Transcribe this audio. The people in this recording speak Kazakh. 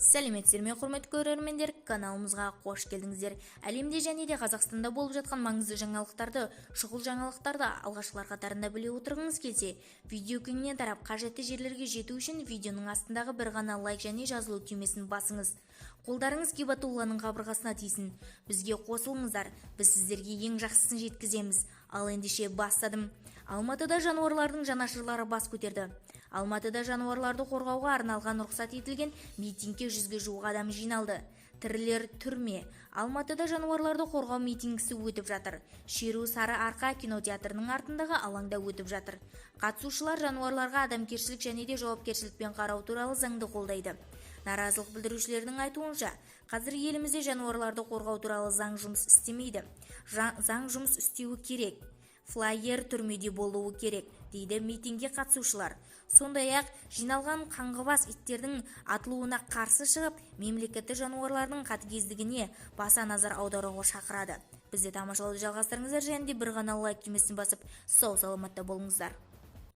Сәлеметсіздер ме, құрметті көрермендер! Каналымызға қош келдіңіздер! Әлемде және де Қазақстанда болып жатқан маңызды жаңалықтарды, шұғыл жаңалықтарды алғашқылар қатарында біле отырғыңыз келсе, видео кеңінен тарап, қажетті жерлерге жету үшін видеоның астындағы бір ғана лайк және жазылу түймесін басыңыз. Қолдарыңыз Кибатулланың қабырғасына тисін. Бізге қосылыңыздар, біз сіздерге ең жақсысын жеткіземіз. Ал ендеше, бастадым. Алматыда жануарлардың жанашырлары бас көтерді. Алматыда жануарларды қорғауға арналған рұқсат етілген митингке 100-ге жуық адам жиналды. Тірілер түрме. Алматыда жануарларды қорғау митингісі өтіп жатыр. Шеру Сары Арқа кинотеатрының артындағы алаңда өтіп жатыр. Қатысушылар жануарларға адамгершілік және де жауапкершілікпен қарау туралы заңды қолдайды. Наразылық білдірушілердің айтуынша, қазір елімізде жануарларды қорғау туралы заң жұмыс істемейді. Заң жұмыс істеуі керек. Флаер түрмеде болуы керек, дейді митингке қатысушылар. Сондай-ақ жиналған қаңғыбас иттердің атылуына қарсы шығып, мемлекетті жануарлардың қатыгездігіне баса назар аударуға шақырады. Бізді тамашалауды жалғастырыңыздар және де бір ғана лайк түймесін басып, сау саламатта болыңыздар.